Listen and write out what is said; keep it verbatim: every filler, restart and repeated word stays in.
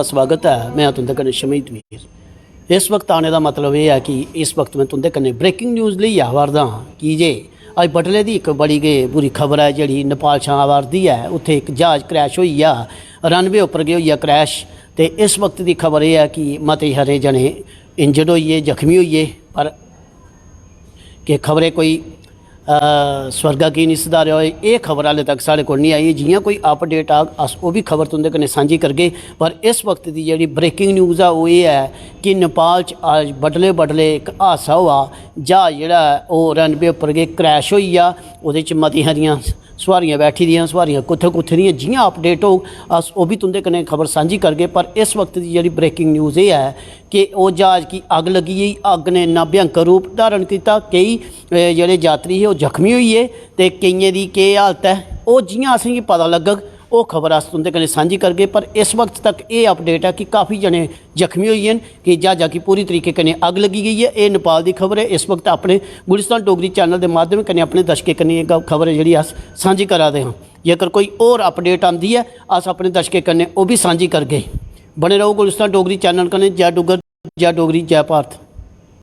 स्वागत ऐ। में तुं'दे कन्नै शमीत मीर। इस वक्त आने दा मतलब एह् ऐ कि इस वक्त में तुं'दे कन्नै ब्रेकिंग न्यूज़ लेइयै आवा 'रदा आं, की जे अज्ज बडलै दी इक बड़ी गै बुरी खबर ऐ जेह्ड़ी नेपाल शा आवा 'रदी ऐ। उत्थै इक ज्हाज क्रैश होई गेआ, रनवे उप्पर गै होई गेआ क्रैश। ते इस वक्त दी खबर एह् ऐ कि मते हारे जने इंजर्ड होई गे, जख्मी होई गे, पर कि खबरै कोई, अ, स्वर्गा की निं सधारेआ होए, एह् खबर हाले तक साढ़े कोल निं आई। जि'यां कोई अपडेट आग, अस ओह् बी खबर तुं'दे कन्नै सांझी करगे। पर इस वक्त दी जेह्ड़ी ब्रेकिंग न्यूज़ ऐ, ओह् एह् ऐ कि नेपाल च अज्ज बडलै बडलै इक हादसा होआ। ज्हाज जेह्ड़ा ऐ, ओह् रनवे उप्पर गै क्रैश होई गेआ। ओह्दे च मती हारियां सोआरियां बैठी दियां, सोआरियां कुत्थै कुत्थै दियां, जि'यां अपडेट होग, अस ओह् बी तुं'दे कन्नै खबर सांझी करगे। पर इस वक्त दी जेह्ड़ी ब्रेकिंग न्यूज़ एह् ऐ कि ओह् ज्हाज गी अग्ग लग्गी गेई। अग्ग ने इन्ना भयंकर रूप धारण कीता, केई, ए, जेह्ड़े यात्री हे, ओह् जख्मी होई गे ते केइयें दी केह् हालत ऐ, ओह् जि'यां असेंगी पता लग्गग, ओह् खबर अस तुं'दे कन्नै सांझी करगे। पर इस वक्त तक एह् अपडेट ऐ कि काफ़ी जने जख्मी होई गे न कि ज्हाजा गी पूरी तरीके कन्नै अग्ग लग्गी गेई ऐ। एह् नेपाल दी खबर ऐ। इस वक्त अपने गुलिस्तान डोगरी चैनल दे माध्यम कन्नै अपने दर्शकें कन्नै एह् ग-, खबर ऐ जेह्ड़ी अस सांझी करा दे आं। जेकर कोई होर अपडेट आंदी ऐ, अस अपने दर्शकें कन्नै ओह् बी सांझी करगे। बने रहो गुलिस्तान डोगरी चैनल कन्नै। जय डुग्गर, जय डोगरी, जय भारत।